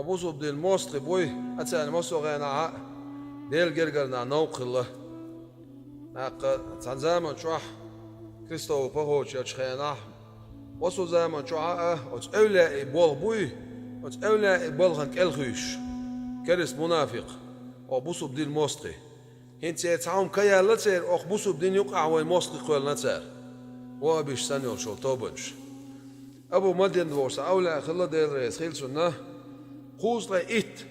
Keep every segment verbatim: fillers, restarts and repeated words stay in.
Бусалба дин мостагӀий буй, а царна массо а хенахь а Делан гергара нах новкъа хилла. ТӀаккха цхьана заман чохь, Христован похочерчу хенахь, массо а заман чохь а оцу эвлаяийн болх буй, оцу эвлаяийн балхана кӀелхуьйсуш, керста мунафикъ, оха бусалба дин мостагӀий. ХӀинца цхьа хӀума ка яьлла церан, оха бусалба дин юкъахь вайн мостагӀий кхоьллина цара. Ваххабиш санна йолчу тобанаш. Абу Мадьян бохуш цхьа эвлаяъ хилла, Дела реза хила цунна, кхузткъе итт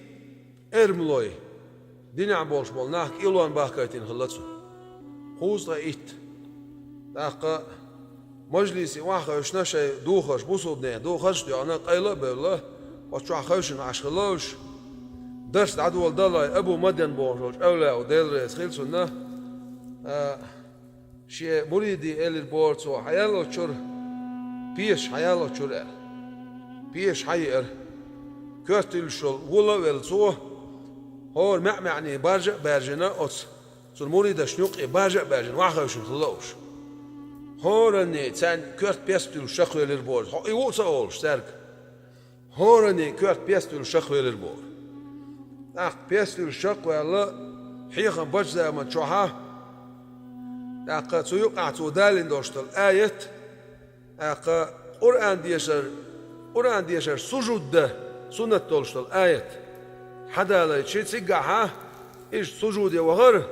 эрмалой, динехь болуш болу нах кӀелонна бахкийтина хилла цо. Кхузткъе итт. ТӀаккха мажлисе охьахевшина шайн духарш, бусалба нехан духарш а доьгӀна, къайла а бевлла, оцу чохь хевшина Ӏаш хилла уьш. Дарс дӀадоладаллалц Абу Мадьян бохуш волчу эвлаяъ, Дела реза хила цунна, а, шен муридий элира боху цо, хьаяьлла оцу чуьра, пешаш хьаяьлла оцу чуьра аьлла. Пешаш хьаеара. Коьрта туьллуш йолу вула а велла цо, хӀора маьӀ-маьӀне баржа а баьржина оцу цуьнан муридашна юккъе баржа а баьржина, охьахевшина хилла уьш. ХӀоранне царна коьрта пес туьллуш шакхвелира боху, хьо и ву а ца олуш цаьрга. ХӀоранне коьрта пес туьллуш шакхвелира боху. ТӀаккха пес туьллуш шакхваьлла, хьехам бечу заман чохь а, тӀаккха цу юкъахь цо далийна долуш долу аят, тӀаккха Къуръан дешар, Къуръан дешар сужуд дан суннат долуш долу аят хьадалайчи, цигахь а иза сужуде вахара,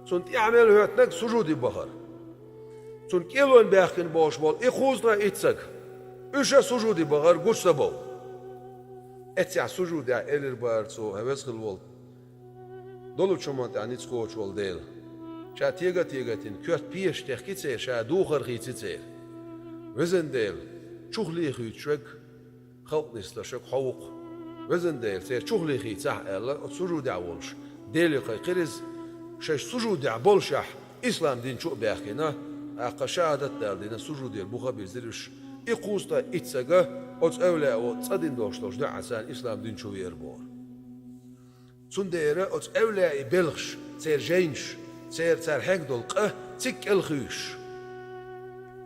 цунна тӀаьхьа мел хӀоьттинарг сужуде бахара. Цунна кӀелонна баьхкина бохуш болу и кхузткъе итт стаг, уьш а сужуде бахара гучу ца бовла. Эццехь сужудехь элира бара цо: «ХӀай веза хилла волу, долучу хӀуманна тӀехь ницкъ кхочуш волу Дела. Ша тега а тегийтина, коьрта пешаш техкий церан, ша духар хийций церан. Везан Дела, чухлехуьйтуш верг, халкъ нисдеш верг хьо ву-кх. Везан Дела, церан чухлехийцахь», — аьлла, оцу сужудехь волуш Деле кхайкхира иза. Шаьш сужудехь боллушехь, ислам дин чу а баьхкина, тӀаккха шахӀадат а далийна, сужудера бух а бирзира уьш. И кхузткъе итт стаг оцу эвлаяо цӀа дина долуш долчу дуьхьацарна ислам дин чу веара бохура. Цундела оцу эвлаяийн белхаш, церан жайнаш, церан, цара хьегна долу къа цига кӀелхуьйсуш,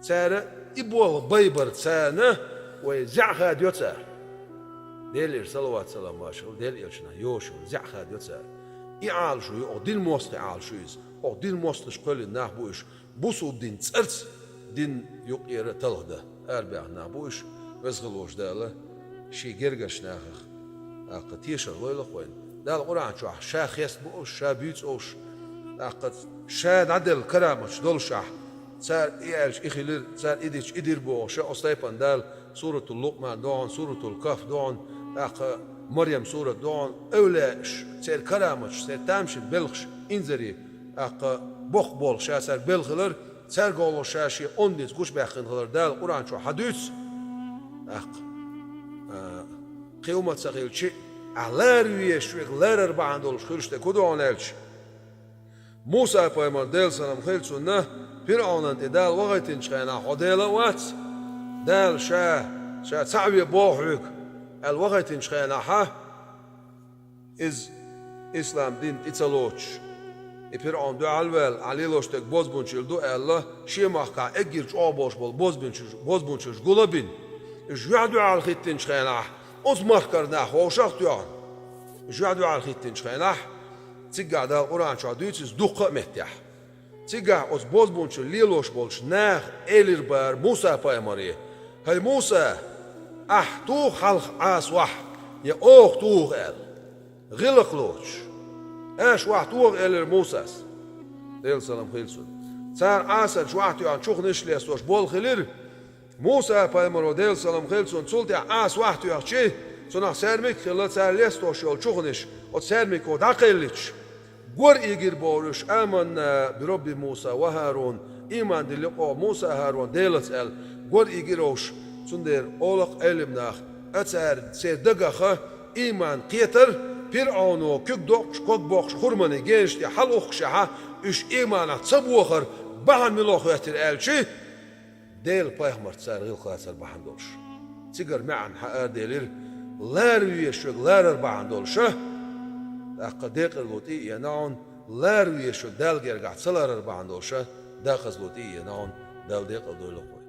цара и болх байбар царна вай зӀе хадайо цара. Делера салават-салам машалла Делан элчанна йоцуш, зӀе хадайо цара. И Ӏалашо ю, оха дин мостагӀий Ӏалашо ю иза. Оха дин мостагӀаш кхоьллина нах бу уьш. Бусалба дин цӀарца дин юкъера талха дан арабаьхна нах бу уьш. Веза хилла волчу Дала шен гергарчу нахах, тӀаккха, тешар лойла-кх вайна. Дала Къуръан чохь ша хеста бу уьш, ша буьйцу уьш, тӀаккха, ша дӀаделла караматаш доллушехь, цара и аьлча и хилира, цара и дича и дира бохуш, оцу тайпана Дала Суратул Лукъман дохьуна, Суратул Кахф дохьуна, тӀаккха Марьям сурат дохьуна, эвлаяаш, церан караматаш, церан тамашийна белхаш, инзаре, тӀаккха, боккха болх ша цаьрга белла хилар, цаьрга гӀолла ша шен онда ницкъ гучубаьккхина хилар Дала Къуръан чохь хьадуьйцу. ТӀаккха, а, кхин хӀума ца хилчи, ахь лара везаш верг ларар бахьана долуш хуьлуш дерг хӀун ду хьуна аьлча, Муса-пайхамар, Делан салам хила цунна, ПирӀунна тӀе Дала вахийтинчу хенахь, хьо Дела а вац, Дала ша, ша цхьаъ ве боху хьоьга аьлла вахийтинчу хенахь, иза ислам дин тӀе ца лоцуш, и ПирӀун дуьхьал ваьлла, ахь лелош дерг бозбунчалла ду аьлла, шен махкахь эггара чӀогӀа болуш болу бозбунчаллаш, бозбунчаллаш гул а бина, уьш юьхь-дуьхьал хӀиттинчу хенахь, оцу махкара нах вовшах а тоьхна, уьш юьхь-дуьхьал хӀиттинчу хенахь, цигахь Дала Къуръан чохь дуьйцу иза дуккха а меттехь. Цигахь оцу бозбунчалла лелош болчу наха элира бара Муса-пайхамаре: «ХӀай Муса, ахь туху хьалха Ӏаса вахь, я оха туху?» — аьлла. ГӀиллакх лоцуш: «Аша вахь тоха», — элира Мусас, Делан салам хила цунна. Цара Ӏасарчу вахь тоьхна чухнеш лестош болу хилира. Муса-пайхамаро, Делан салам хила цунна, цул тӀаьхьа Ӏаса вахь тоьхчи, цунах саьрмик а хилла, цара лестош йолу чухнеш оцу саьрмико дӀакхеллича, гор ийгира бохура уьш: «Аманна би Робби Муса ва ХӀарун», ийман дилла оха Муса, ХӀарун Делаца аьлла, гор ийгира уьш. Цундела олу-кх Ӏелам наха, а цара, церан дагах ийман кхетар, ПирӀуно куьг доккхуш, ког боккхуш, хурманийн генаш тӀе хьалаухкушехь, уьш ийманах ца бохар бахьана мила хӀоьттира аьлчи, Делан пайхамарца цара гӀиллакх лацар бахьана долуш. Цигара маьӀна хьан араделира: лара везаш верг ларар бахьана долуша, тӀаккха декъарло тӀе а еана хьуна, лара везаш верг Далла гергахь ца ларар бахьана долуша, декъазло тӀе а еана хьуна, Дала декъал дойла хьуна.